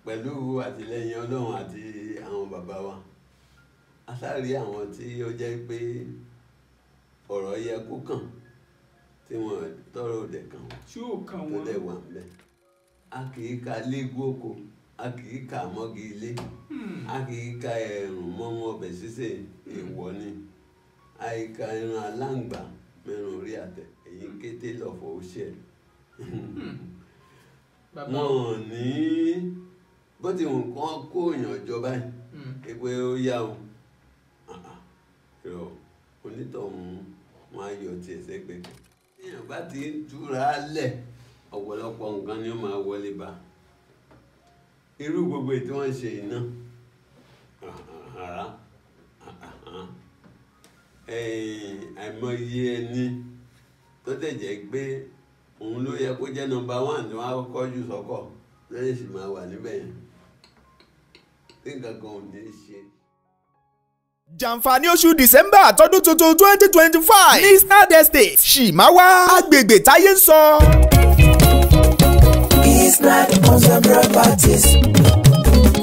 Pẹ̀lú àtìlẹ́yìn Ọlọ́run àti àwọn bàbá wa, a sáré àwọn tí ó jẹ́ pé ọ̀rọ̀ yẹ kó kàn tí wọ́n tọrọ òdẹ kàn wọ́n, tí ó kàn tó wọ́n. Dẹ̀ wà ńbẹ̀. A kì í ka légbóko, a kì í kà mọ́gi ilé, a kì í ka ẹ̀rùn mọ́mọ́ ọbẹ̀ sísè, èèwọ̀ ni. Àìka ẹran aláǹgbá mẹ́rin orí àtẹ, èyí kété lọ́fọ̀ ó ṣe. Bàbá Wọn ò ní bó ti wù kán kó èèyàn jọ báyìí pé ó yá o, irọ́, onítọ̀hún wọn á yọ tiẹ̀ sẹ́gbẹ̀ẹ́ kan. Téèyàn bá ti ń túra lẹ̀, ọ̀pọ̀lọpọ̀ nǹkan ni ó máa wọlé bá irú gbogbo èyí tí wọ́n ń ṣe yìí náà. Àrá àìmọye ẹni tó dẹ̀ jẹ́ pé òun ló yẹ kó jẹ́ number one tí wọ́n á kọ́kọ́ jù sọ́kọ̀ lẹ́yìn sì máa wà níbẹ̀ yẹn tí nǹkan kan ò ní í ṣe. Jàǹfààní oṣù December tọdún tuntun 2025 ní Snad Estate, Ṣìmáwá, agbègbè táyé ń sọ. Isnad Homes and Properties,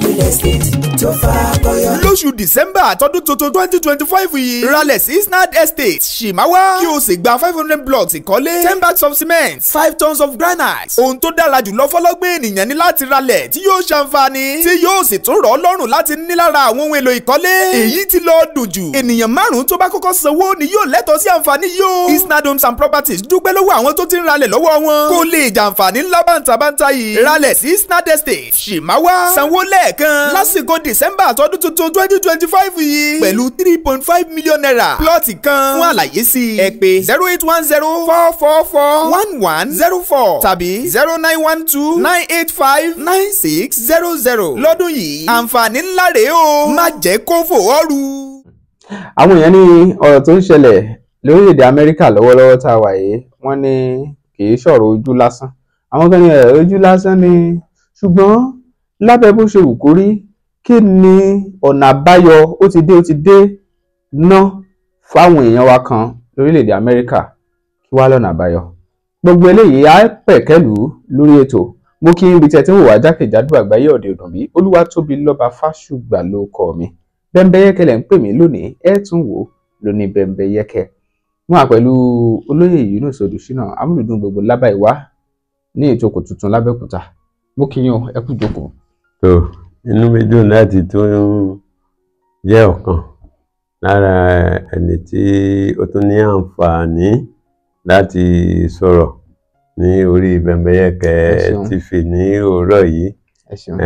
real estate tó fakọyọ. Lóṣù December tọdún tuntun 2025 yìí, ralẹ̀ sí Snad Estate, Ṣìmáwá, kí o sì gba 500 blocks ìkọ́lé, 10 bags of cement, 5 tons of granite. Ohun tó dára jùlọ fọlọ́gbọ́n ènìyàn ní láti ralẹ̀ tí yóò ṣàǹfààní, tí yóò sì tún rọ̀ ọ́ lọ́rùn láti ní lára àwọn ohun èlò ìkọ́lé. Èyí tí lọ dùn jù, ènìyàn márùn-ún tó bá kọ́kọ́ sanwó ni yóò lẹ́tọ̀ọ́ sí àǹfààní yìí o. Isnad Homes and Properties dúpẹ́ lọ́wọ́ àwọn tó ti ń ralẹ̀ lọ́wọ́ wọn kó lè jàǹfààní ńlá bàǹtàbàǹtà yìí. Ralẹ̀ sí Isnad Estate, Ṣìmáwá, sanwó lẹ́ẹ̀kan lásìkò December tọdún tuntun 2025 yìí pẹ̀lú ₦3.5 million plọ́ọ̀tì kan. Fún àlàyé sí i, ẹ pè 08104441104 tàbí 09129859600. Lọ́dún yìí, àǹfààní ńlá rèé o, má jẹ́ kó fò ọ́ ru. Àwọn èèyàn ní ọ̀rọ̀ tó ń ṣẹlẹ̀ lórílẹ̀‐èdè Amẹ́ríkà lọ́wọ́lọ́wọ́ tá a wà yìí, wọ́n ní kì í ṣọ̀rọ̀ ojú lásán. Àwọn kan ní ẹ̀ ojú lásán ni, ṣùgbọ́n lábẹ́ bó ṣe wù kó rí, kí ni ọ̀nà àbáyọ? Ó ti dé, ó ti dé ná fáwọn èèyàn wa kan lórílẹ̀‐èdè Amẹ́ríkà. Kí wá lọ́nà àbáyọ? Gbogbo eléyìí á pẹ̀kẹ́lù lórí ètò. Mo kí ibi tẹ́ tí ń wò wá jákèjádò àgbáyé. Ọ̀dẹ̀ òdùn bí Olúwatóbilọ́ba Fásùgbà ló kọ mi. Bẹ́ńbẹ́yẹ́kẹ́ lẹ̀ ń pè mí lónìí. Ẹ tún wò ó lóní Bẹ́ńbẹ́yẹ́kẹ́. Wọn à pẹ̀lú olóyè Yunus Odùsínà, amúlùdún gbogbo lábá ìwá ní ìjókòó tuntun lábẹ́òkúta. Mo kí yín o, ẹ kú jókòó. Tó, inú mi dùn láti tún jẹ́ ọ̀kan lára ẹni tí ó tún ní àǹfààní láti sọ̀rọ̀ ní orí Bẹ́ńbẹ́yẹ́kẹ́ Ẹ ṣeun. TV ní òwúrọ̀ yìí. Ẹ ṣeun.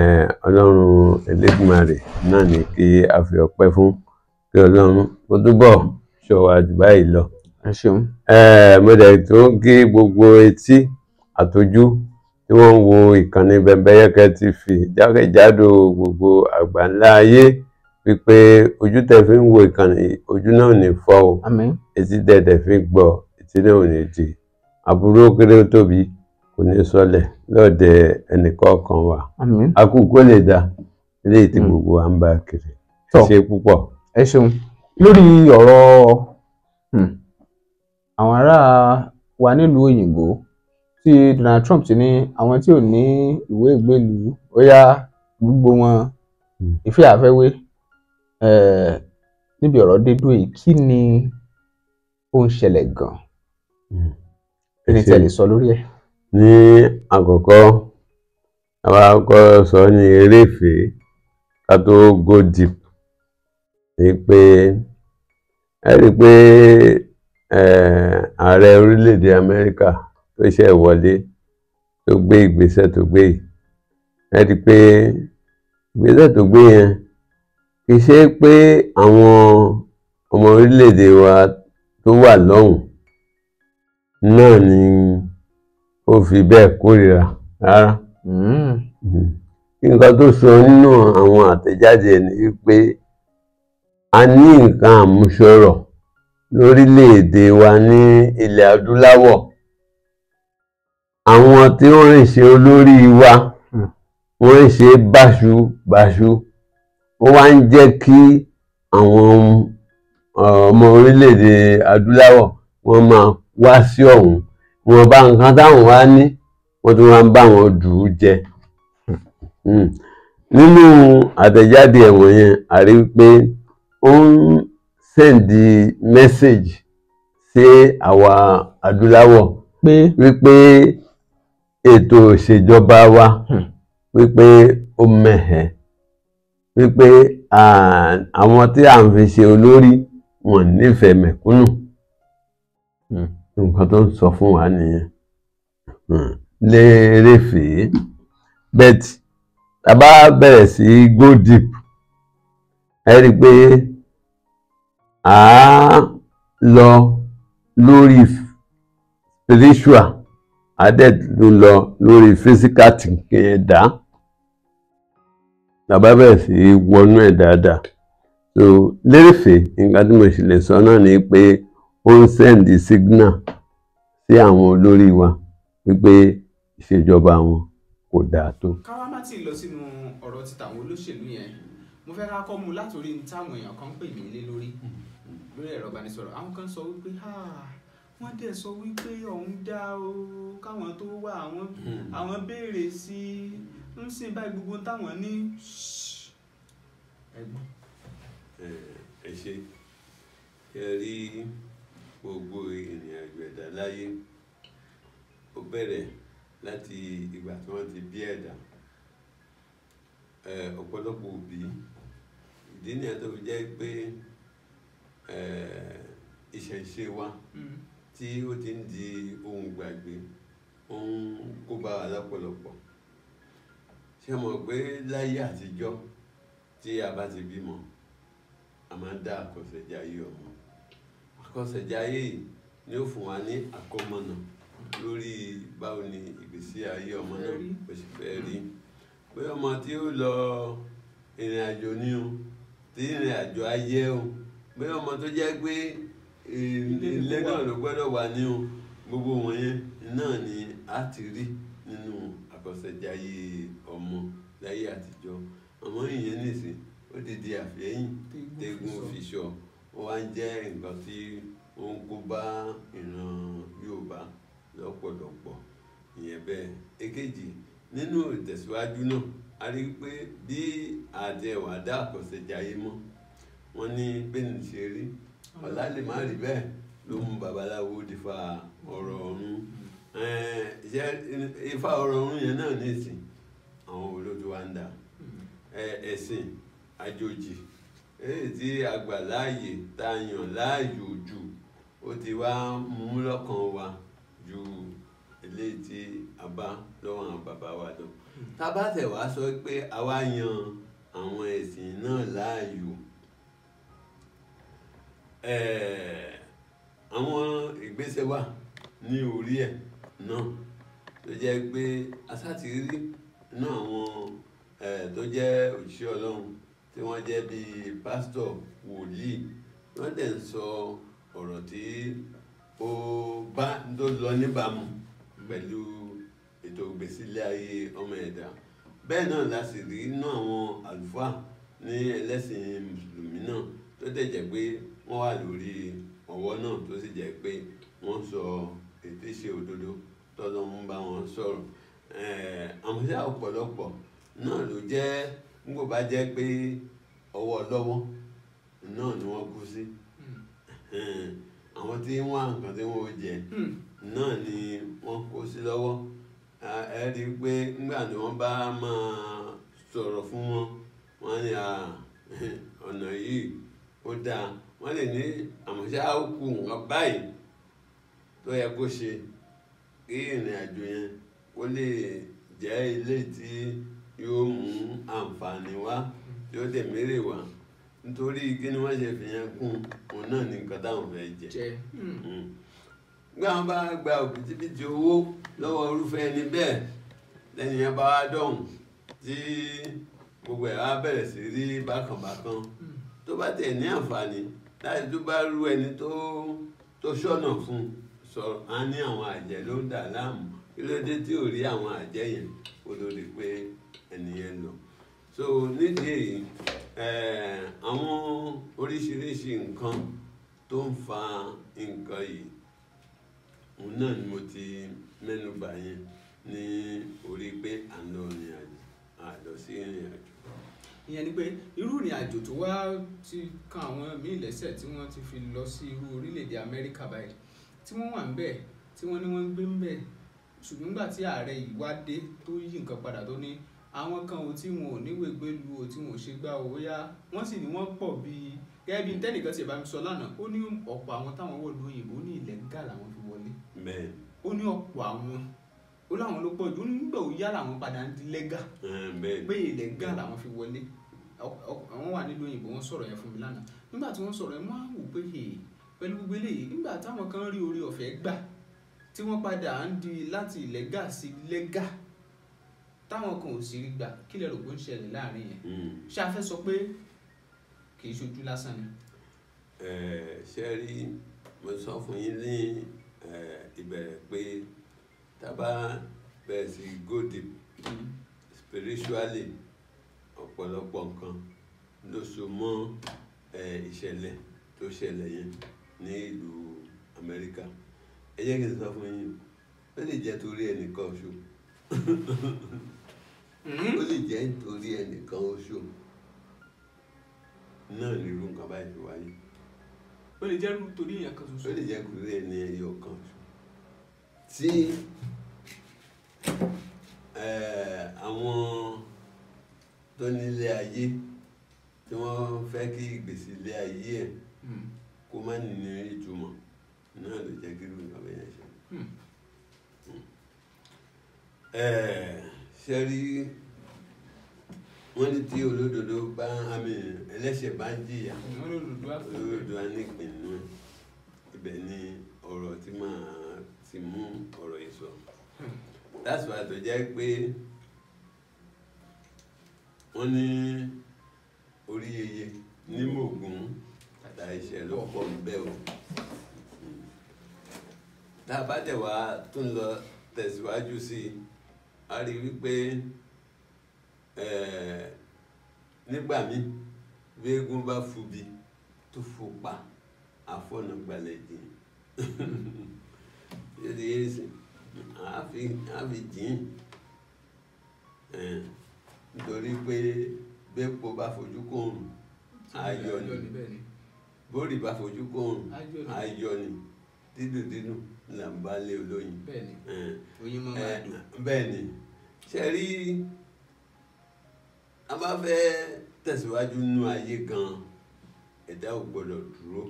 Ọlọ́run Elédùmarè náà ní kí a fi ọpẹ́ fún, kí Ọlọ́run kó túbọ̀ ṣọ́ wa jù báyìí lọ. Ẹ ṣeun. Mo dẹ̀ tó ń kí gbogbo etí àtojú tí wọ́n ń wo ìkànnì Bẹ́ńbẹ́yẹ́kẹ́ TV jákèjádò gbogbo àgbáńlá ayé wípé ojú tẹ́ fi ń wo ìkànnì yìí, ojú náà ò ní fọ́ o. Àmín. Etí tẹ́ dẹ̀ fi ń gbọ́, etí náà ò ní di. Aburú ó kéré ó tóbi kò ní sọlẹ̀ lọ́ọ̀dẹ ẹnìkọ̀ọ̀kan wa. Àmín. Akókó lè dá eléyìí tí gbogbo wa ń bá kiri. Ẹ Tọ́. ṣe púpọ̀. Ẹ ṣeun. Lórí ọ̀rọ̀ àwọn ará wa nílùú òyìnbó tí Donald Trump ti ní àwọn tí ò ní ìwé ìgbélùú, ó yá, gbogbo wọn ìfẹ́ àfẹ́wé, níbi ọ̀rọ̀ dé dúró yìí, kí ni ó ń ṣẹlẹ̀ gan-an? Kí ni Ẹ tí ẹ ṣé. lè sọ lórí ẹ̀? Ní àkọ́kọ́, àwa kọ́kọ́ sọ ní eréfèé ká tó go deep ni pé ẹ rí i pé ààrẹ orílẹ̀-èdè Amẹ́ríkà tó ṣẹ̀ wọlé, tó gbé ìgbésẹ̀ tó gbé yìí, ẹ rí i pé ìgbésẹ̀ tó gbé yẹn kì í ṣe pé àwọn ọmọ orílẹ̀-èdè wa tó wà lọ́hùn náà ni ó fi bẹ́ẹ̀ kórìíra rárá. Nǹkan tó sọ nínú àwọn àtẹ̀jáde ẹ̀ ni wípé a ní nǹkan àmúṣọrọ̀ lórílẹ̀-èdè wa ní ilẹ̀ adúláwọ̀, àwọn tí wọ́n ń ṣe olórí wa wọ́n ń ṣe báṣubàṣu, ó wá ń jẹ́ kí àwọn ọmọ orílẹ̀-èdè adúláwọ̀ wọ́n máa wá sí ọ̀hún. Wọn bá nǹkan táwọn wá ní, wọ́n tún wá ń bá wọn dù ú jẹ. Nínú àtẹ̀jáde ẹ̀wọ̀n yẹn, a rí pé ó ń send message sí àwa adúláwọ̀ pé wípé ètò ìṣèjọba wa wípé ó mẹ̀hẹ̀, wípé àwọn tí à ń fi ṣe olórí wọn nífẹ̀ẹ́ mẹ̀kúnnù. Nǹkan tó ń sọ fún wa nìyẹn lérèfé. But tá a bá bẹ̀rẹ̀ sí go deep, ẹ rí i pé à á lọ lórí spiritual, á dẹ̀ tún lọ lórí physical thinking ẹ̀dá, tá a bá bẹ̀rẹ̀ sí wọnú ẹ̀ dáadáa. So lérèfé, nǹkan tí mo sì lè sọ náà ni pé ó ń send signal sí àwọn olórí wa wípé ìṣèjọba wọn kò dáa tó. Ká wá má tí ì lọ sínú ọ̀rọ̀ ti tàwọn olóṣèlú yẹn, mo fẹ́ ká kọ́ mu látòrí ní táwọn èèyàn kan ń pè mí lé lórí lórí ẹ̀rọ ìbánisọ̀rọ̀. Àwọn kan sọ wípé wọ́n dẹ̀ sọ wípé ọ̀hún dá o, káwọn tó wà àwọn béèrè sí i ń sìn báyìí gbogbo táwọn ní ẹ̀gbọ́n. Ẹ ṣe ẹ rí, gbogbo ìrìn àjò ẹ̀dá láyé, ó bẹ̀rẹ̀ láti ìgbà tí wọ́n ti bí ẹ̀dá. Ọ̀pọ̀lọpọ̀ òbí, ìdí nìyẹn tó fi jẹ́ pé ìṣẹ̀ṣe wa tí ó ti ń di ohun gbàgbé, ó ń kó bá wa lọ́pọ̀lọpọ̀. Ṣé mọ̀ pé láyé àtijọ́, tí a bá ti bímọ, a máa ń dá àkọsẹ̀jayé ọmọ. Àkọsẹ̀jayé yìí ni ó fún wa ní àkọ́mọ̀nà lórí báwo ni ìgbésí ayé ọmọ náà bó ṣe fẹ́ rí, pé ọmọ tí ó lọ ìrìn àjò ní o, tí ìrìn àjò ayé o, pé ọmọ tó jẹ́ pé ilé náà ló gbọ́dọ̀ wà ní o. Gbogbo wọ̀nyẹn náà ni a ti rí nínú àkọsẹ̀jayé ọmọ láyé àtijọ́. Àmọ́ ìyẹn nìsín, ó ti di àfẹ́yìn tẹ́gùn fi sọ. Ó wá ń jẹ́ nǹkan tí ó ń kó bá ìran Yorùbá lọ́pọ̀lọpọ̀ ìyẹn bẹ́ẹ̀. Èkejì, nínú ìtẹ̀síwájú náà, a rí i pé bí àtẹ̀wà dá àkọsẹ̀jayé mọ́, wọ́n ní bẹ́ẹ̀ ní ṣe rí, ọ̀la lè má rí bẹ́ẹ̀, ló mú babaláwo dífá ọ̀rọ̀ ọ̀run. Ifá ọ̀rọ̀ ọ̀run yẹn náà nìsín, àwọn olóòtú wa ń dà ẹ̀sìn àjòjì èyí tí a gbà láàyè, tá a yàn láàyò jù, ó ti wá mú lọ́kàn wa ju eléyìí tí a bá lọ́wọ́ àwọn bàbá wa lọ. Tá a bá tẹ̀ wá sọ pé a wá yan àwọn ẹ̀sìn náà láàyò, àwọn ìgbésẹ̀ wà ní orí ẹ̀ náà tó jẹ́ pé asáti rí inú àwọn tó jẹ́ òṣìṣẹ́ Ọlọ́run tí wọ́n jẹ́ bíi pásítọ̀, wòlíì, wọ́n dẹ̀ ń sọ ọ̀rọ̀ tí ó bá tó lọ níbàámu pẹ̀lú ètò ìgbésílẹ̀ ayé ọmọ ẹ̀dá. Bẹ́ẹ̀ náà la sì rí inú àwọn àlùfáà ní ẹlẹ́sìn mùsùlùmí náà tó dẹ̀ jẹ́ pé wọ́n wà lórí ọwọ́ náà, tó sì jẹ́ pé wọ́n sọ ètò ìṣe òdodo tọ́lọ́run bá wọn sọ̀rọ̀. Àmọ́ ṣá, ọ̀pọ̀lọpọ̀ náà ló jẹ́ nígbà bá jẹ́ pé ọwọ́ lọ́wọ́ náà ni wọ́n kú sí. Àwọn tí wọ́n nǹkan tí wọ́n jẹ náà ni wọ́n kó sí lọ́wọ́. Ẹ rí i pé nígbà tí wọ́n bá máa sọ̀rọ̀ fún wọn, wọ́n ní ọ̀nà yìí ó dáa, wọ́n lè ní àmọ́ ṣá ó kù nǹkan báyìí tó yẹ kó ṣe kí ìrìn àjò yẹn kó lè jẹ́ ilé tí yóò mú àǹfààní wá, tí ó dẹ̀ mérè wá, nítorí kí ni wọ́n ṣe fi yẹn kún òun náà ní nǹkan táwọn fẹ́ jẹ. Nígbà wọn bá gba òbítíbitì owó lọ́wọ́ irúfẹ́ ẹni bẹ́ẹ̀, lẹ́nu yẹn bá wá dọ̀hùn tí gbogbo ẹ̀ wá bẹ̀rẹ̀ sí rí bákan bákan, tó bá tẹ̀ ní àǹfààní láti tó bá rú ẹni tó ṣọ̀nà fún un sọ̀rọ̀, á ní àwọn àjẹ́ ló ń dà láàmú, kí ló dé tí ò rí àwọn àjẹ́ yẹn kó tó di pé ẹni yẹn lọ. So nídìí èyí, àwọn oríṣiríṣi nǹkan tó ń fa nǹkan yìí, òun náà ni mo ti mẹ́nu bà yẹn ní orí pé à ń lọ ìrìn àjò. A lọ sí ìrìn àjò. Ìyẹn ni pé irú ìrìn àjò tó wá ti kan àwọn míì lẹ́sẹ̀ tí wọ́n ti fi lọ sí irú orílẹ̀-èdè Amẹ́ríkà báyìí, tí wọ́n wà ń bẹ̀, tí wọ́n ní wọ́n ń gbé ń bẹ̀, ṣùgbọ́n nígbà tí ààrẹ yìí wá dé tó yí nǹkan padà tó ní àwọn kan ò tí wọn ò níwèé gbélu ò tí wọn ò ṣe gbá o, bóyá wọ́n sì ní wọ́n pọ̀ bíi gẹ́gẹ́ bí tẹ́nìkan ti bá mi sọ lánàá, ó ní ọ̀pọ̀ àwọn táwọn wọ̀ lóyìnbó ní ilẹ̀ gà làwọn fi wọlé. Ó ní ọ̀pọ̀ àwọn, ó láwọn ló pọ̀ jù, ó ní nígbà ó yá làwọn padà ń di lẹ́gà, pé ilẹ̀ gà làwọn fi wọlé. Àwọn wà nílùú òyìnbó, wọ́n sọ̀rọ̀ yẹn fún mi lánàá. Nígbà tí wọ́n sọ̀rọ̀ yẹn, wọ́n á wò pé pẹ̀lú gbogbo eléyìí, nígbà táwọn kan rí orí ọ̀fẹ́ gbà tí wọ́n padà ń di láti lẹ́gà sí lẹ́gà, táwọn kan ò sì rí gbà, kí lẹ rò pé ó ń ṣẹlẹ̀ láàrin yẹn? Ṣé a fẹ́ sọ pé kì í ṣojú lásán ni? Ṣe rí, mo sọ fún yín ní ìbẹ̀rẹ̀ pé tá a bá bẹ̀rẹ̀ sí go deep spiritually, ọ̀pọ̀lọpọ̀ nǹkan ló so mọ́ ìṣẹ̀lẹ̀ tó ṣẹlẹ̀ yẹn ní ìlú Amẹ́ríkà. Ẹ jẹ́ kí n sọ fún yín, ó lè jẹ́ torí ẹnìkan ṣo, ó lè jẹ́ nítorí ẹnìkan oṣù náà ní irú nǹkan báyìí fi wáyé. Ó lè jẹ́ torí èèyàn kan ṣoṣo. Ó lè jẹ́ torí ẹni ẹyọ kan ṣoṣo tí àwọn tó nílé ayé tí wọ́n fẹ́ kí ìgbésí ilé ayé ẹ̀ kó má ní ìtumọ̀ náà ló jẹ́ kí irú nǹkan bẹ́ẹ̀ ṣe. Ṣe rí, wọ́n ní tí olódodo bá àmì ẹlẹ́ṣẹ̀ bá ń jìyà, olódodo á nípìn nínú ẹ̀. Ibẹ̀ ni ọ̀rọ̀ tí máa ti mú ọ̀rọ̀ yìí sọ. That's why tó jẹ́ pé wọ́n ní orí yeye ní mògùn àtàìṣẹ̀ ló pọ̀ ń bẹ́ o. Tá a bá tẹ̀ wá tún lọ tẹ̀síwájú sí i, a rí wípé nígbà míì bí eégún bá fubi tó fupa àfọ̀nàgbalẹ̀ jìn, yóò di yé sí àfi jìn, nítorí pé bẹ́ẹ̀po bá fojú kóòrùn ayọ̀ ni, bórí bá fojú kóòrùn ayọ̀ ni, dídùn dídùn là ń bá lé olóyin. Bẹ́ẹ̀ ni, ṣe rí, a bá fẹ́ tẹ̀síwájú nínú ayé gan-an, ẹ̀dá ò gbọ́dọ̀ dúró.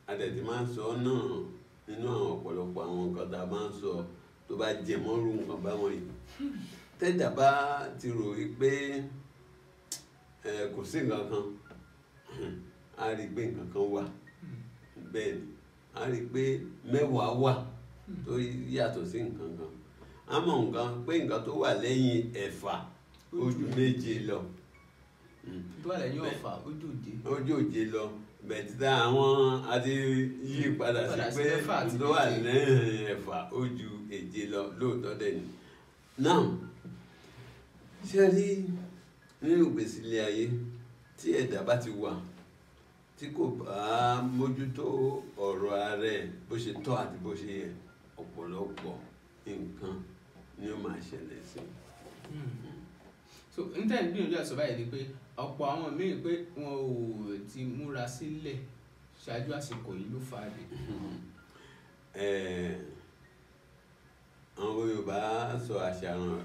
Adẹ̀tí máa ń sọ náà nínú àwọn ọ̀pọ̀lọpọ̀ àwọn nǹkan tá a máa ń sọ tó bá jẹ mọ́rú nǹkan báwọn yìí. Tẹ́dà bá ti rò wípé kò sí nǹkan kan, a rí i pé nǹkan kan wà. Bẹ́ẹ̀ ni, a rí i pé mẹ́wàá wà tó yàtọ̀ sí nǹkan kan. A mọ̀ nǹkan pé nǹkan tó wà lẹ́yìn ẹ̀fà ó ju méje lọ. Tó wà lẹ́yìn ọ̀fà ó ju òje. Ó ju òje lọ. Bẹ̀tí àwọn àti yí padà sí pé tó wà lẹ́yìn ẹ̀fà ó ju èje lọ lóòótọ́ dẹ̀ ni. Náà ṣe rí, nínú ìgbésí ilé ayé tí ẹ̀dá bá ti wà tí kò bá mójútó ọ̀rọ̀ ara ẹ̀ bó ṣe tọ́ àti bó ṣe yẹ, ọ̀pọ̀lọpọ̀ nǹkan ni ó máa ṣẹlẹ̀ sí. So n tẹ́ ń gbìyànjú àti sọ báyìí ni pé ọ̀pọ̀ àwọn míì pé wọn ò ti múra sílẹ̀ ṣáájú àsìkò yìí ló fa àbí. Àwọn Yorùbá sọ àṣàràn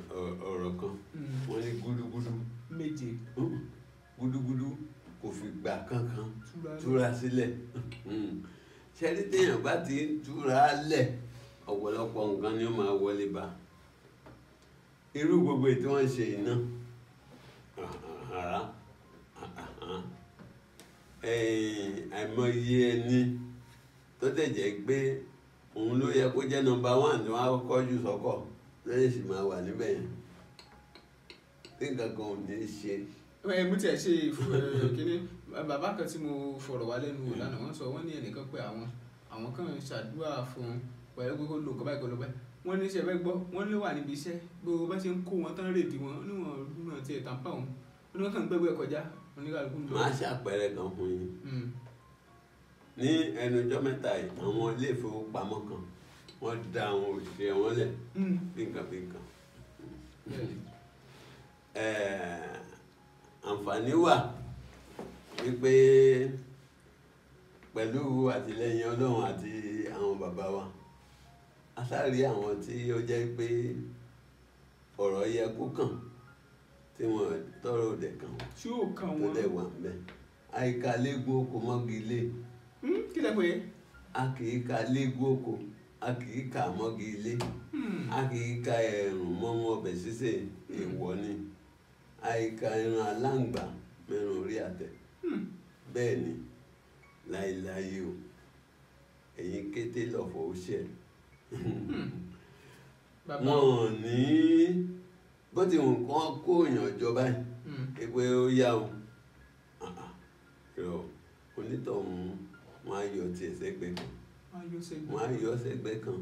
ọ̀rọ̀ kan, wọ́n ní gúdúgúdú méje, gúdúgúdú kò fi gbà kankan túra sílẹ̀. Ṣẹ́rí téèyàn bá ti ń túra lẹ̀, ọ̀pọ̀lọpọ̀ nǹkan ni ó máa wọlé bá. Irú gbogbo èyí tí wọ́n ń ṣe iná, àìmọye ẹni tó dẹ̀ jẹ́ pé òun ló yẹ kó jẹ́ nọ́mbà 1 tí wọ́n á kọ́kọ́ jù sọ́kọ̀ lóye sì máa wà níbẹ̀ yẹn tí nǹkan kan ò ní ṣe. Mo tiẹ̀ ṣe kínní bàbá kan tí mo fọ̀rọ̀ wá lẹ́nu wò lánàá, wọ́n sọ wọ́n ní ẹnìkan pé àwọn kan ń ṣàdúrà fún un pẹ̀lú pé kó lo nǹkan báyìí kó lo báyìí. Wọ́n ní iṣẹ́ fẹ́ gbọ́, wọ́n lé wà níbi iṣẹ́ gbogbo bá ṣe ń kó wọn tán rèdí wọn níwọ̀n náà tiẹ̀ tàǹpà wọn, wọ́n ní wọ́n kàn ń gbẹ́gbẹ́ kọjá oníkàlùkù ń lọ. Màá ṣàpẹẹrẹ kan fún yín. Ní ẹnu ọjọ́ mẹ́ta yìí, àwọn ilé ìfowópamọ́ kan wọ́n dá àwọn òṣìṣẹ́ wọn lẹ̀ bí nǹkan bí nǹkan. Àǹfààní wà wípé pẹ̀lú àtìlẹ́yìn Ọlọ́run àti àwọn bàbá wa, a sáré àwọn tí ó jẹ́ pé ọ̀rọ̀ yẹ kó kàn tí wọ́n tọrọ òdẹ̀ kàn wọ́n, tí ó kàn tó wọ́n dẹ̀ wà ńbẹ̀. Àìka léegun oko mọ́gi ilé. Kí lẹ pé? A kì í ka léegun oko, a kì í kà mọ́gi ilé, a kì í ka ẹ̀rùn mọ́mọ́ ọbẹ̀ sísè, èèwọ̀ ni. Àìka ẹran aláǹgbá mẹ́rin orí àtẹ. Bẹ́ẹ̀ ni láéláé o, ẹ̀yin kété lọ̀fọ̀ ó ṣẹ̀. Bàbá Wọn ò ní bó ti wù kán kó èèyàn jọ báyìí pé ó yá o, irọ́, onítọ̀hún wọn á yọ tiẹ̀ sẹ́gbẹ́ kan, wọn yóò ṣe wọn á yọ sẹ́gbẹ́ kan.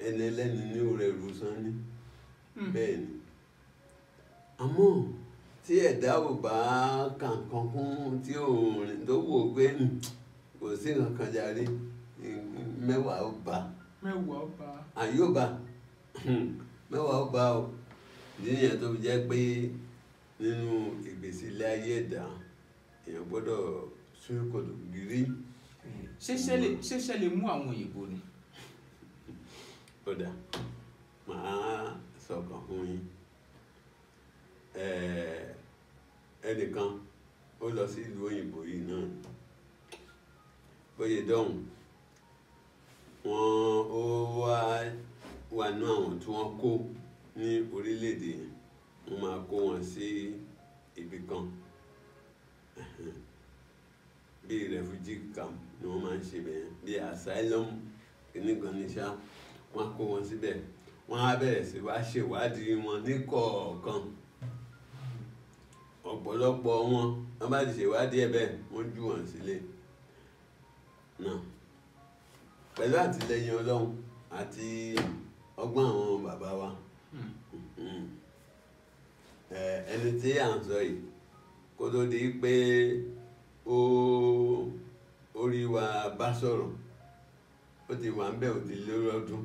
Ẹni ẹlẹ́ni ní òrẹ́ rú sanni. Bẹ́ẹ̀ ni, àmọ́ tí ẹ̀dá ò bá kà nǹkan kún tí ò rìn tó wò pé kò sí nǹkan kan jàre, mẹ́wàá ó bá, mẹ́wàá ọba àyóbá mẹ́wàá ó bá o. Ìdí nìyẹn tó fi jẹ́ pé nínú ìgbésí ilé ayé ẹ̀dá, èèyàn gbọ́dọ̀ sún kòtò gírí. Ṣé lè mú àwọn òyìnbó ni? Kódà màá sọ̀kan fún yín. Ẹnìkan ó lọ sí ìlú òyìnbó yìí náà, bóyá dọ́hùn wọn, ó wá wà nú àwọn tí wọ́n kó ní orílẹ̀-èdè yẹn, wọ́n máa kó wọn sí ibì kan bíi refugee camp ni wọ́n máa ń ṣe bẹ́ẹ̀, bíi asylum kìnnìkan ní ṣá. Wọ́n á kó wọn síbẹ̀, wọ́n á bẹ̀rẹ̀ sí wá ṣèwádìí wọn ní kọ̀ọ̀kan. Ọ̀pọ̀lọpọ̀ wọn, wọ́n bá ti ṣèwádìí ẹ̀ bẹ́ẹ̀, wọ́n jù wọ́n sílé náà. Pẹ̀lú àtìlẹ́yìn Ọlọ́run àti ọgbọ́n àwọn bàbá wa, ẹni tí à ń sọ yìí, kó tó di pé ó rí wa bá sọ̀rọ̀, ó ti wà ń bẹ̀, ó ti lé lọ́dún.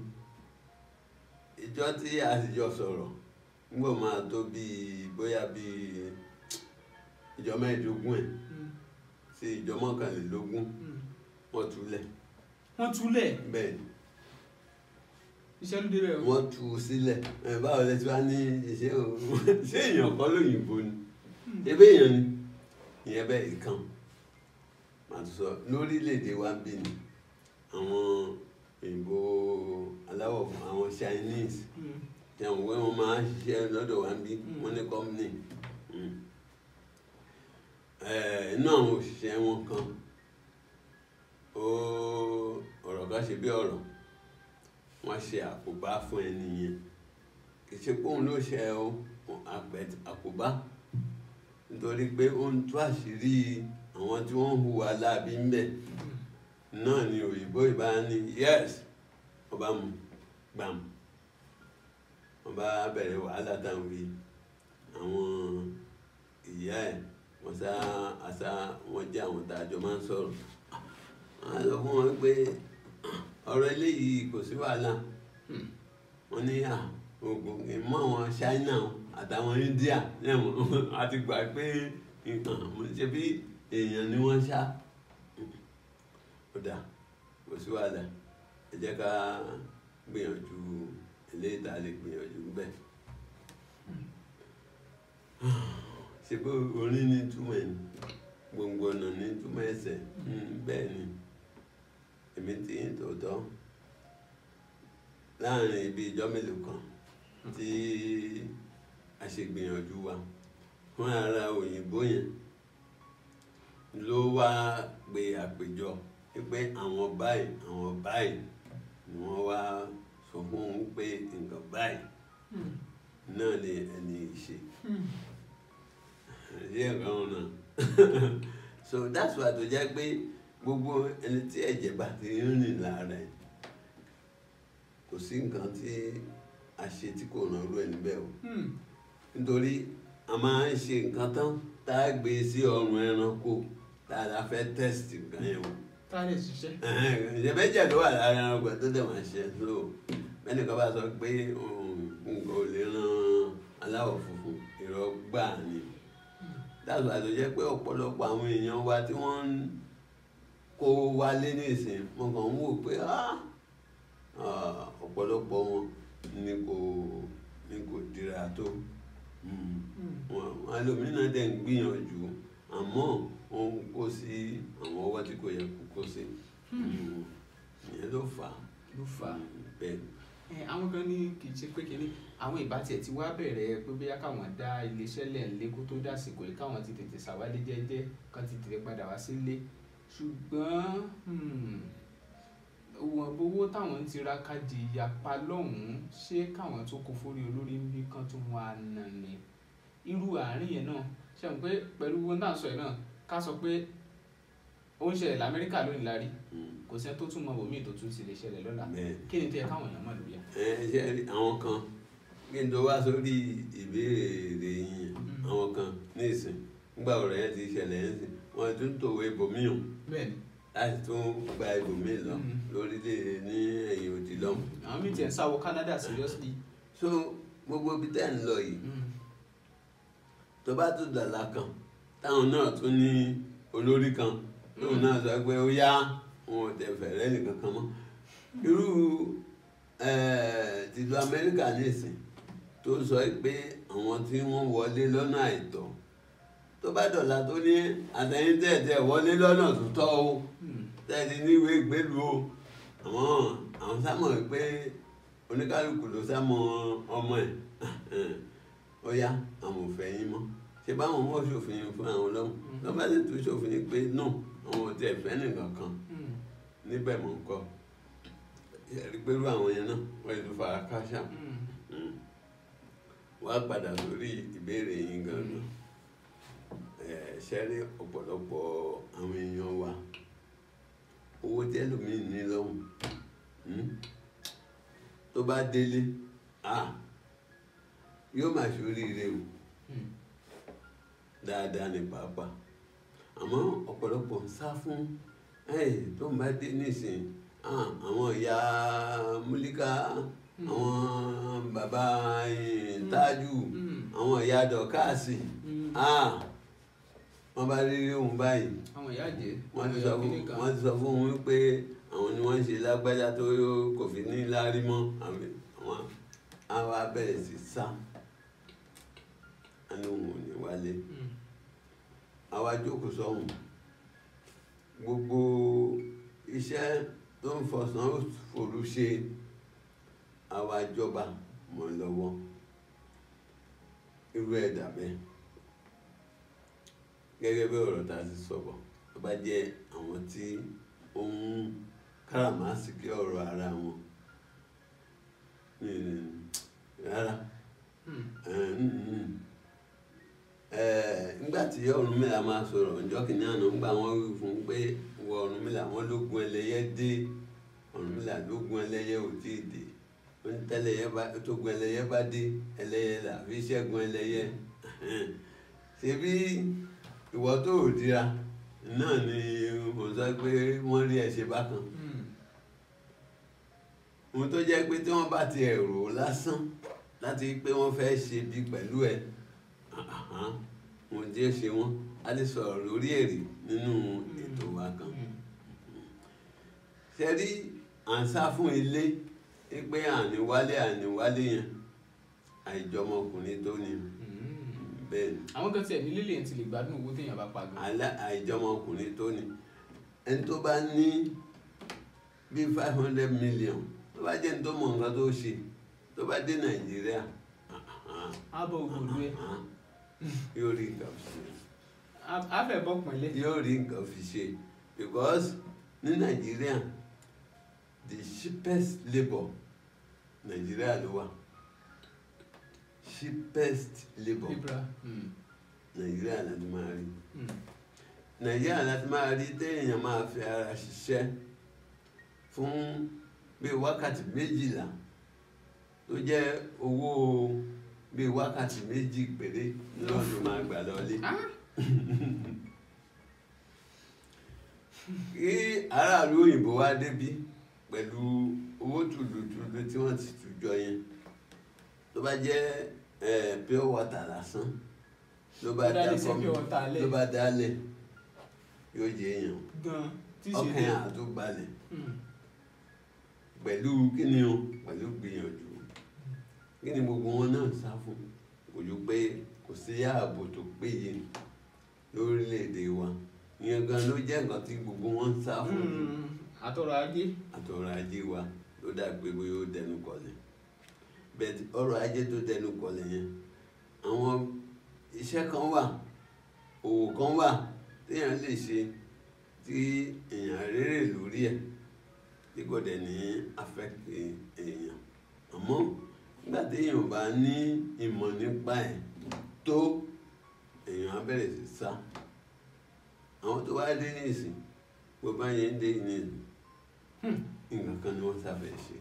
Ìjọ tí a sì jọ sọ̀rọ̀ nígbà máa tó bíi bóyá bíi ìjọ 15 ẹ̀ sí ìjọ 21, wọ́n túlẹ̀. Wọ́n túlẹ̀? Bẹ́ẹ̀ ni. Iṣẹ́ ló débẹ̀ o. Wọ́n tú u sílẹ̀. Ẹ báwo lẹ ti wá ní iṣẹ́ o? Ṣé èèyàn kọ́ lóyìnbó ni? Ṣé èèyàn ni ìyẹn? Bẹ́ẹ̀ ìkan màá tún sọ, lórílẹ̀‐èdè wa bí ni àwọn òyìnbó aláwọ̀ fún àwọn Chinese tí àwọn òwe wọn máa ń ṣiṣẹ́ lọ́dọ̀ wa bí, wọ́n ní company. Inú àwọn òṣìṣẹ́ wọn kan, ó ọ̀rọ̀ kan ṣe bí ọ̀rọ̀, wọ́n ṣe àkóbá fún ẹni yẹn. Kì í ṣe pé òun ló ṣe o àkóbá, nítorí pé ó ń tú àṣírí àwọn tí wọ́n ń hùwà láabi ń bẹ̀ náà ni. Òyìnbó ìbá ní yes, ọba mu gbàm, wọ́n bá bẹ̀rẹ̀ wàhálà táwọn wí. Àwọn ìyá ẹ̀ wọ́n sá àṣà wọ́n jẹ́ àwọn tá a jọ máa ń sọ̀rọ̀. Wọ́n á sọ fún wọn pé ọ̀rọ̀ eléyìí kò sí wàhálà. Wọ́n ní à oògùn ìmọ̀ àwọn China àtàwọn India a ti gbà pé nǹkan mo ṣe bí èèyàn ni wọ́n ṣá. Ó dà, kò sí wàhálà, ẹ jẹ́ ká gbìyànjú eléyìí tá a lè gbìyànjú bẹ́ẹ̀. Ṣe pé orin ní túmọ̀ ẹ̀ ní gbòǹgbò ọ̀nà ní túmọ̀ ẹsẹ̀? Bẹ́ẹ̀ ni, èmi ti ń tòótọ́ láàrin ibi ìjọ mélòó kan tí a ṣe gbìyànjú wa fún ara òyìnbó yẹn ló wá pe àpèjọ pé àwọn báyìí, àwọn báyìí ni wọ́n wá sọ fún un pé nǹkan báyìí náà ni ẹni ṣe ṣé nǹkan wọn náà. So that's why tó jẹ́ pé gbogbo ẹni tí ẹ̀jẹ̀ bá ti ń rìn lára ẹ̀, kò sí nǹkan tí a ṣe tí kò ràn rú ẹ̀ níbẹ̀ o, nítorí a máa ń ṣe nǹkan tán tá a gbé sí ọrùn ẹranko tá a la fẹ́ test nǹkan yẹn o. Tá a lè ṣiṣẹ́. Ìṣẹ̀bẹ́jẹ̀ ló wà lára ẹranko tó dẹ̀ máa ṣe. So bẹ́ẹ̀ni kan bá sọ pé òun aláwọ̀ funfun. Irọ́ gbáà ni. Dáàbò àti jẹ́ pé ọ̀pọ̀lọpọ̀ àwọn èèyàn wa tí wọ́n ń kó wálé nísìn, mo kàn ń wò pé ọ̀pọ̀lọpọ̀ wọn ni kò dira tó. Wọn ẹlòmíràn dẹ̀ ń gbìyànjú, àmọ́ wọn ń kó sí àwọn ọwọ́ tí kò yẹ kó sí. Ìyẹn ló fà á. Bẹ́ẹ̀. Àwọn kan ní kì í ṣe pé kínní àwọn ìbá tiẹ̀ ti wá bẹ̀rẹ̀ pé bóyá káwọn dá iléeṣẹ́ lẹ̀ ńlé kó tó dàsìkò yìí, káwọn ti tètè ṣàwálé jẹ́jẹ́, kán ti tètè padà wá sílé. Ṣùgbọ́n wọn owó táwọn ń tiraka di ìyapa lọ́hùn-ún, ṣé káwọn tó kó fórí olórí ń bí kán tó wọn àna ni? Irú àárín yẹn náà ṣe mọ̀ pé pẹ̀lú owó náà sọ yìí náà, ká sọ pé ó ń ṣẹlẹ̀ l'Amẹ́ríkà lónìí la rí, kò sẹ́ni tó tún mọ bòmíì tó tún ti lè ṣẹlẹ̀ lọ́la. Kí ni tó yẹ káwọn èèyàn mọ̀ lórí ẹ̀? Ẹ ṣe àwọn kan, kí n tó wá sórí ìbéèrè yẹn, àwọn kan ní ìsìn nígbà ọ̀rọ̀ yẹn ti ṣẹlẹ̀ yẹn sìn, wọ́n tún tòwé ibòmíì hàn láti tún gba ibòmíì lọ lórílẹ̀ ní ẹ̀yìn òdì lọ́hùn. Àwọn míì tiẹ̀ ń sáwọ Canada seriously. So gbogbo ibi tẹ́ ń lọ yìí, tó bá tún dàlá kan táwọn náà tún ní olórí kan tóun náà sọ pé ó yá, wọn ò tẹ fẹ̀rẹ́ nìkan kan mọ́. Irú tìlú Amẹ́ríkà nísìn tó sọ pé àwọn tí wọ́n wọlé lọ́nà àìtọ́, tó bá dọ̀la tó ní àtẹ̀yìn tẹ̀tẹ̀ wọlé lọ́nà tó tọ́ o, tẹ̀tẹ̀ níwèé ìgbélú o, àwọn sámọ̀ pé oníkálukú ló sámọ̀ ọmọ ẹ̀, ó yá àwọn ò fẹ́ yín mọ́. Ṣé báwọn wọ́n ṣòfin fún àwọn lọ́mọ lọ́ba sì tún ṣòfin pé no, àwọn ò tiẹ̀ fẹ́ nìkan kan níbẹ̀ mọ̀ ń kọ́. Pẹ̀lú àwọn yẹn náà wọ́n ti fara káṣá. Wá padà sórí ìbéèrè yín gan-an. Ṣe rí ọ̀pọ̀lọpọ̀ àwọn èèyàn wa, owó tẹ́lòmíì ní lọ́hùn tó bá délé, yóò máa ṣoríire o dáadáa ní pàápàá. Àmọ́ ọ̀pọ̀lọpọ̀ ń sá fún tó ń bá dé nísìn, àwọn ìyá Múlíká, àwọn bàbá Tájù, àwọn ìyá Dọ̀kásì, wọ́n bá rí òun báyìí, wọ́n ti sọ fún òun pé àwọn ni wọ́n ń ṣe lágbájá tó kò fi ní láárí mọ́. Àwọn á bẹ̀rẹ̀ sí sá, àní òun ò ní wálé. Àwa jókòó sọ́hùn, gbogbo iṣẹ́ tó ń fọ̀sán fòru ṣe, àwa jọba mọ́ lọ́wọ́. Irú ẹ̀dá bẹ́ẹ̀, gẹ́gẹ́ bí ọ̀rọ̀ tá a ti sọ̀bọ̀, tó bá jẹ́ àwọn tí ó ń káràmásìkí ọ̀rọ̀ ara wọn rárá. Nígbà tí Ọ̀rúnmìlà máa sọ̀rọ̀ ọjọ́ kìíní àná, ńgbà wọ́n wí fún un pé wọ Ọ̀rúnmìlà, wọ́n lógun ẹlẹ́yẹ dé. Ọ̀rúnmìlà lógun ẹlẹ́yẹ ò tí ì dé. Ó ní tẹ́lẹ̀yẹ bá tó gun ẹlẹ́yẹ bá dé, ẹlẹ́yẹ là fi ṣẹ́gun ẹlẹ́yẹ. Ṣebí ìwọ tó ò dira náà ni mo sọ pé wọ́n rí ẹ ṣe bákan. Ohun tó jẹ́ pé tí wọ́n bá ti ẹ̀rọ lásán láti pé wọ́n fẹ́ ṣe bí pẹ̀lú ẹ, ohun tí ó ṣe wọ́n á lè sọ̀rọ̀ lórí èrè nínú ètò wa kan. Ṣe rí à ń sá fún ilé pé àníwálé àníwálé yẹn, àìjọmọkùnrin tó ni. Bẹ́ẹ̀ ni. Àwọn kan tiẹ̀ nílé lèyàn ti lè gbádùn owó téèyàn bá pa gan. Àìjọmọkùnrin tó ni. Ẹni tó bá ní bí 500 million, tó bá jẹ́ ní tó mọ nǹkan tó ṣe, tó bá dé Nàìjíríà, á bọ̀ ògbòlú ẹ̀. Yóò rí nǹkan fi ṣe. Á fẹ́ bọ́ pọ̀nlé. Yóò rí nǹkan fi ṣe because ní Nàìjíríà, the cheapest labour Nàìjíríà ló wà. Cheapest labour Nàìjíríà láti máa rí. Nàìjíríà láti máa rí téèyàn máa fi ara ṣiṣẹ́ fún bí wákàtí 12 tó jẹ́ owó bí wákàtí 2 péré lọ́dún máa gbà lọlé. Kí aráàlú òyìnbó wá débí pẹ̀lú owó tùlùtùlù tí wọ́n ti tùjọ yẹn, tó bá jẹ́ Pure water lásán ló bá dá ló bá dálẹ̀ yóò jẹ èèyàn ọkàn yẹn á tún balẹ̀ pẹ̀lú kíni o, pẹ̀lú gbìyànjú. Kíni gbogbo wọn náà sá fún, kò ju pé kò sí ààbò tó péye lórílẹ̀‐èdè wa. Ìyẹn gan ló jẹ́ nǹkan tí gbogbo wọn ń sá fún. Àtọrọ̀ ajé. Àtọrọ̀ ajé wa ló dà pé bóyá ó dẹnu kọlẹ̀. Bẹ́ẹ̀ ọrọ̀ ajé tó dẹnu kọlẹ̀ yẹn, àwọn iṣẹ́ kan wà, òwò kan wà téèyàn lè ṣe tí èèyàn rérè lórí ẹ̀ tí kò dẹ̀ ní affect èèyàn. Àmọ́ nígbà téèyàn bá ní ìmọ̀ nípa ẹ̀ tó, èèyàn á bẹ̀rẹ̀ sí sá. Àwọn tó wá dé ní ìsìn, gbogbo ayé ń dé ní ìlú, nǹkan kan ni wọ́n sábẹ̀ ṣe.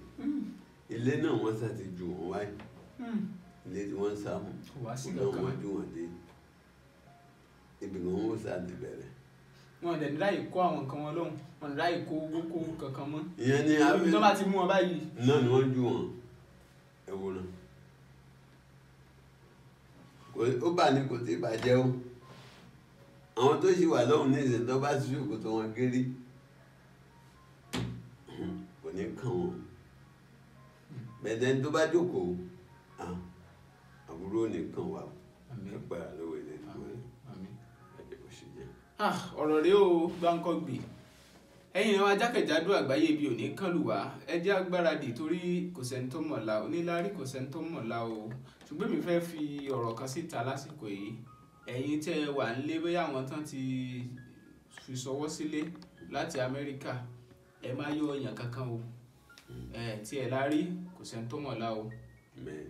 Ilé náà wọ́n sá ti jù wọ́n wáyé. Ilé tí wọ́n sá mú, náà wọ́n jù wọ́n dé. Ibi kan wọ́n sá ti bẹ̀rẹ̀. Wọn dẹ̀ ní láyè kó àwọn nǹkan wọn lọ́hùn, wọn ní láyè kó owó kó kankan mọ́. Ìyẹn ni ibi tó bá ti mú wọn báyìí. Náà ni wọ́n jù wọ́n. Ẹ wò náà. Ó bà ní kò tí ì bàjẹ́ o. Àwọn tó ṣì wà lọ́hùn ní ìsìn tó bá ṣí òkú tó wọn gírí kò ní kàn wọ́n. Bẹ̀dẹ̀ tó bá jókòó, àbúrò ní kàn wá. Agbára lọ́wọ́ ilé ìgbọ́ rẹ̀. Ẹ̀jẹ̀ kò ṣe jẹ́. Ọ̀rọ̀ rèé o, Gbáǹkọ́gbì. Ẹ̀yin ìran ajákèjádò àgbáyé ibi ò ní kàn lù wá. Ẹ jẹ́ agbáradì torí kò sẹ́ni tó mọ̀la, oníláárí kò sẹ́ni tó mọ̀la o. Ṣùgbọ́n èmi fẹ́ fi ọ̀rọ̀ kan síta lásìkò yìí. Ẹ̀yin tẹ́ ẹ wà nílé, bóyá àwọn tán ti fi ṣọwọ́ sílé láti Amẹ́ríkà, ẹ má yọ ọyàn kankan o. Tí ẹ la rí, kò sẹ́ni tó mọ̀la o.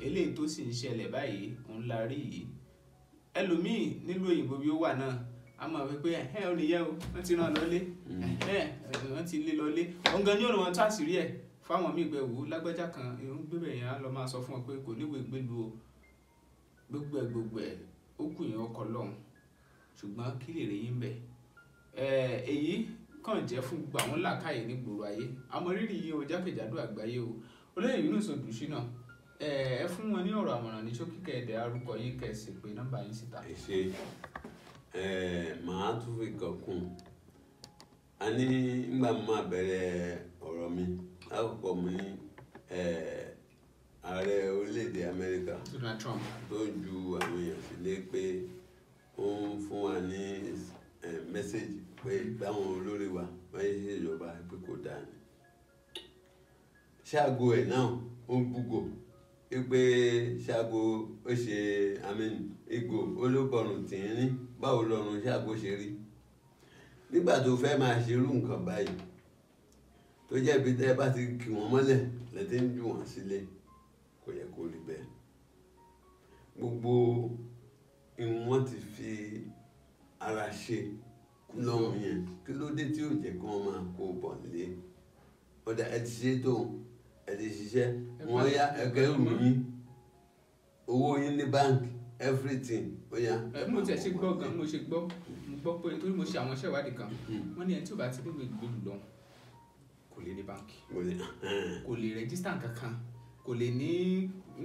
Eléyìí tó sì ń ṣẹlẹ̀ báyìí, òun la rí yìí. Ẹlòmíì nílùú òyìnbó bí ó wà náà, a mọ̀ wípé ẹ̀ ò nìyẹn o, wọ́n ti rán lọlé, wọ́n ti lé lọlé. Òun gan ni ó ràn wọ́n tó àṣírí ẹ̀ fáwọn míì pé wò ó lágbájá kan, ń gbébẹ̀ yẹn á lọ máa sọ fún wọn pé kò níwèé gbélu o. Gbogbo ẹ̀ gbogbo ẹ̀ ó kù yẹn ọkọ̀ lọ́hùn. Ṣùgbọ́n kí lè rí yín bẹ̀? Èyí kàn jẹ́ fún gbogbo àwọn làákàyè ní gbòòrò ayé. Àmọ́ rírì yìí o, jákèjádò àgbáyé o. Olóyè Yunus Odùṣínà, ẹ fún wọn ní ọ̀rọ̀ àmọ̀ràn ní ṣókí kẹ̀dẹ̀ arúkọ yín kẹ̀sì pé nọ́mbà yín síta. Ẹ ṣe, màá tún fi kàn kún. A ní nígbà mo máa bẹ̀rẹ̀ ọ̀rọ̀ mi, lákòókò mo ní ààrẹ orílẹ̀-èdè Amẹ́ríkà Donald Trump tó ju àwọn èèyàn sílé pé ó ń fún wa ní mẹ́sẹ̀gì pé báwọn olórí wa wọ́n ṣe ìjọba pé kò dáa ni. Ṣáàgó ẹ̀ náà ó ń búgò pé ṣáàgó ó ṣe ìgò olóbọ̀rùn tìrín, báwo lọ́rùn ṣáàgó ṣe rí. Nígbà tó fẹ́ máa ṣe irú nǹkan báyìí tó jẹ́ ibi tẹ́ ẹ bá ti kì wọ́n mọ́lẹ̀ lẹ́tí ń jù wọ́n sílé, kò yẹ kó rí bẹ́ẹ̀. Gbogbo ìwọ̀n wọ́n ti fi ara ṣe lọ́hùn yẹn, kí ló dé tí ò jẹ́ kí wọ́n máa kó bọ̀ nílé? Ọ̀dà ẹ ti ṣe tó, ẹ ti ṣiṣẹ́, wọ́n yá ẹgbẹ́ rù yín, owó yín ní báǹkì, everything ó yá. Mo tiẹ̀ ṣe gbọ́ gan, mo ṣe gbọ́, mo gbọ́ pé torí mo ṣe àwọn iṣẹ́ ìwádìí kan, wọ́n ní ẹni tí ò bá ti níwèé ìgbélú lọ kò lè ní báǹkì, kò lè rẹ́gísítà kankan, kò lè ní,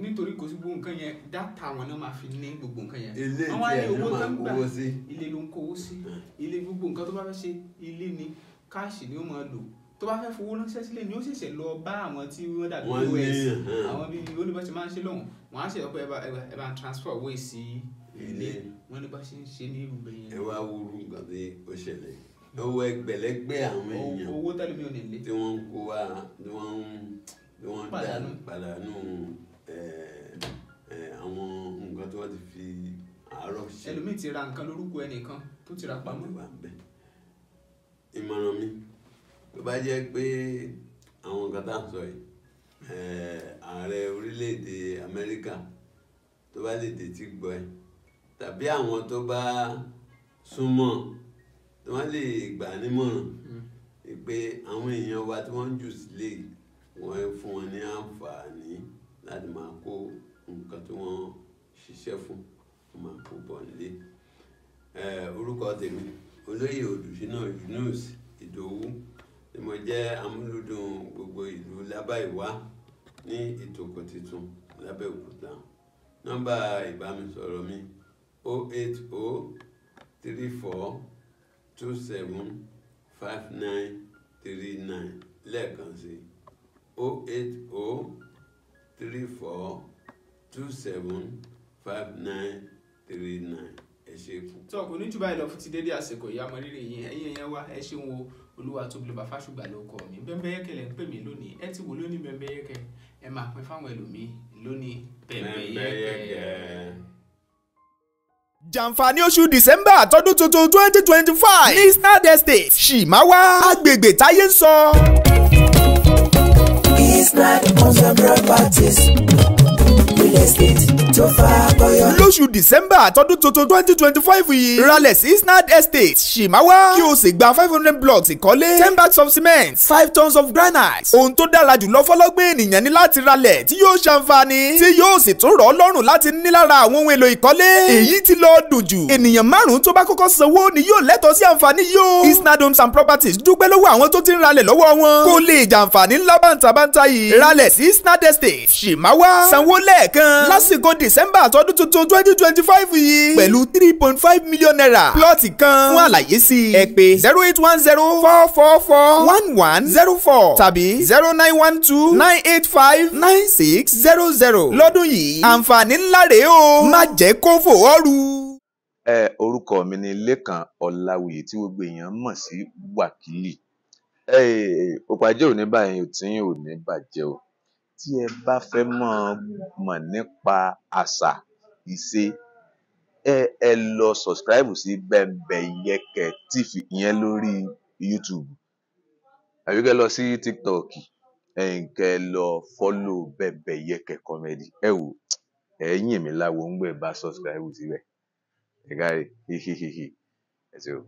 nítorí kò sí gbogbo nǹkan yẹn, dátà wọn náà máa fi ní gbogbo nǹkan yẹn. Ilé tí ẹ̀ ló máa kówó sí. Ilé ló ń kówó sí, ilé gbogbo nǹkan tó bá fẹ́ ṣe, ilé ni káàṣì ni ó máa lò. Tó bá fẹ́ fowó ránṣẹ́ sílé ni ó ṣẹ̀ṣẹ̀ lọ bá àwọn tí wọ́n dàbí OS, àwọn bíi oníbọ̀ ṣe máa ń ṣe lọ́hùn, wọ́n á ṣe pé ẹ bá transfer owó sí ilé, wọ́n ní bá ṣe ń ṣe ní irú bẹ́ẹ̀ yẹn. Ẹ wá wúru nǹkan tí ó ṣẹlẹ̀, owó ẹgbẹ̀lẹ́gbẹ̀ àwọn èèyàn owó tẹ́lẹ̀ mi ò ní lé tí wọ́n ń kó wá, tí wọ́n ń pàdánù àwọn nǹkan tí wọ́n ti fi àárọ̀ ṣe. Ẹlòmíì ti ra nǹkan lórúkọ ẹnìkan tó ti ra pamọ́. Ìmọ̀ràn mi tó bá jẹ́ pé àwọn nǹkan tá à ń sọ yìí, ààrẹ orílẹ̀-èdè Amẹ́ríkà tó bá lè dé tí gbọ́ ẹ, tàbí àwọn tó bá súnmọ́ tí wọ́n lè gbà nímọ̀ràn pé àwọn èèyàn wa tí wọ́n ń jù sílé wọ́n fún wọn ní àǹfààní láti máa kó nǹkan tí wọ́n ṣiṣẹ́ fún, wọ́n máa kó bọ̀ nílé. Orúkọ tèmi Olóyè Odùṣínà Yunus Ìdòwú tí mo jẹ́ amúlùdùn gbogbo ìlú Lábàìwá ní Ìtòkò Titun lábẹ́òkúta. Nọ́mbà ìbánisọ̀rọ̀ mi 080 34 27 59 39 lẹ́ẹ̀kan sí 080 34 27 59 39. Ẹ ṣé púpọ̀. Tó kò ní jù báyìí lọ fún ti dédé àsìkò ìyá mọ rírì yín, ẹ̀yin èèyàn wa, ẹ ṣeun o. Olúwatóbilọ́ba Fásùgbà ló kọ mi. Bẹ́ńbẹ́yẹ́kẹ́ lẹ́ ń pè mí lónìí. Ẹ ti wò lónìí Bẹ́ńbẹ́yẹ́kẹ́, ẹ máa pín fáwọn ẹlòmíín lónìí Bẹ́ńbẹ́yẹ́kẹ́. Bẹ́ńbẹ́yẹ́kẹ́. Jàǹfààní oṣù December tọdún tuntun 2025 ní Isnad Estate, Ṣìmáwá, agbègbè táyé ń sọ. Isnad Homes and Properties, real estate tó fakọyọ. Lóṣù December tọdún tuntun 2025 yìí, ralẹ̀ sí Isnad Estate, Ṣìmáwá, kí o sì gba 500 blocks ìkọ́lé, 10 bags of cement, 5 tons of granite. Ohun tó dára jùlọ fọlọ́gbọ́n ènìyàn ní láti ralẹ̀ tí yóò ṣàǹfààní, tí yóò sì tún rọ̀ ọ́ lọ́rùn láti ní lára àwọn ohun èlò ìkọ́lé. Èyí ti lọ dùn jù. Ènìyàn márùn-ún tó bá kọ́kọ́ sanwó ni yóò lẹ́tọ̀ọ́ sí àǹfààní yìí o. Isnad Homes and Properties dúpẹ́ lọ́wọ́ àwọn tó ti ń ralẹ̀ lọ́wọ́ wọn. Kó lè jàǹfààní ńlá bàǹtàbàǹtà yìí. Ralẹ̀ sí Isnad Estate, Ṣìmáwá, sanwó lẹ́ẹ̀kan lásìkò December tọdún tuntun 2025 yìí pẹ̀lú ₦3.5 million plọ́ọ̀tì kan. Fún àlàyé sí i, ẹ pè 0810 444 1104 tàbí 0912 985 9600. Lọ́dún yìí, àǹfààní ńlá rèé o, má jẹ́ kó fò ọ́ ru. Ẹ orúkọ mi ni Lékan Ọláwuyì tí gbogbo èèyàn mọ̀ sí Wákìlì. Òpàjẹ́ ò ní báyìí tí ò ní bàjẹ́ o. Tí ẹ bá fẹ́ mọ̀ nípa àṣà ìṣe, ẹ lọ subscribe sí Bẹ́ńbẹ́yẹ́kẹ́ TV ìyẹn lórí YouTube, àbí kẹ́ lọ sí TikTok, ẹ̀yin kẹ́ lọ follow Bẹ́ńbẹ́yẹ́kẹ́ comedy. Ẹ wò, ẹ yìn mí láwo ń gbẹ bá subscribe síbẹ̀. Ẹ káre, hihihihi, ẹ ṣé o.